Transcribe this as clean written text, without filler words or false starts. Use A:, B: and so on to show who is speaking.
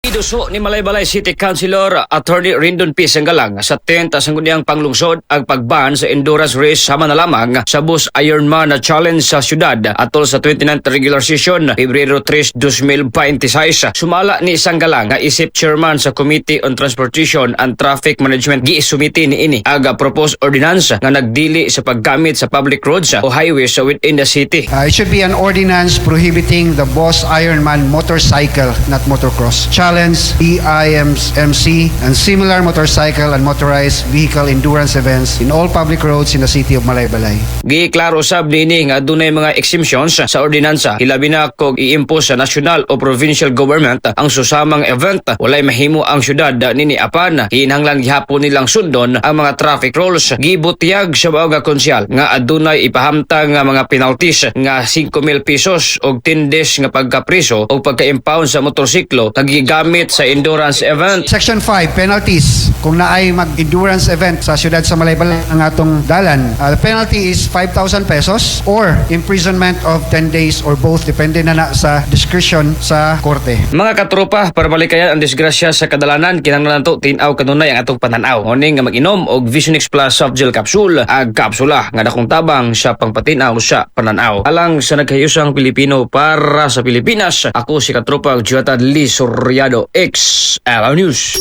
A: Giduso ni Malaybalay City Councilor Attorney Rindon P. Sanggalang sa tent sa sangguniang panglungsod ang pagban sa endurance race sama na lamang sa Bus Ironman na Challenge sa syudad atol sa 29th regular session, Pebrero 3, 2026. Sumala ni Sanggalang nga isip chairman sa Committee on Transportation and Traffic Management, giisumiti ni ini aga proposed ordinance nga nagdili sa paggamit sa public roads o highways within the city.
B: It should be an ordinance prohibiting the Boss Ironman motorcycle, not motocross, challenge, BIMC, and similar motorcycle and motorized vehicle endurance events in all public roads in the city of Malaybalay.
A: Giklaro sab niini nga adunay mga exemptions sa ordinansa, hilabi na kung i-impose sa national o provincial government ang susamang event. Walay mahimo ang syudad nini, apan kinahanglan gihapon nilang sundon ang mga traffic rules. Gibutyag sa mao nga konsyal nga adunay ipahamtang nga mga penalties nga 5,000 pesos og 10 days nga pagkapriso o pagka-impound sa motorsiklo nga gigamit sa endurance event.
B: Section 5, penalties. Kung naay mag-endurance event sa siyudad sa Malaybalay ang atong dalan, the penalty is 5,000 pesos or imprisonment of 10 days or both, depende na na sa discretion sa korte.
A: Mga katropa, para malikayan ang disgrasya sa kadalanan, kinahanglan nato tin-aw kanunay ang atong pananaw. Mao nga mag-inom og Visionix Plus soft gel capsule ag kapsula nga dakong tabang sa pangpatinaw sa pananaw. Alang sa nagkahiyusang Pilipino para sa Pilipinas, ako si katropa Jonathan Lee Soriano, XL News.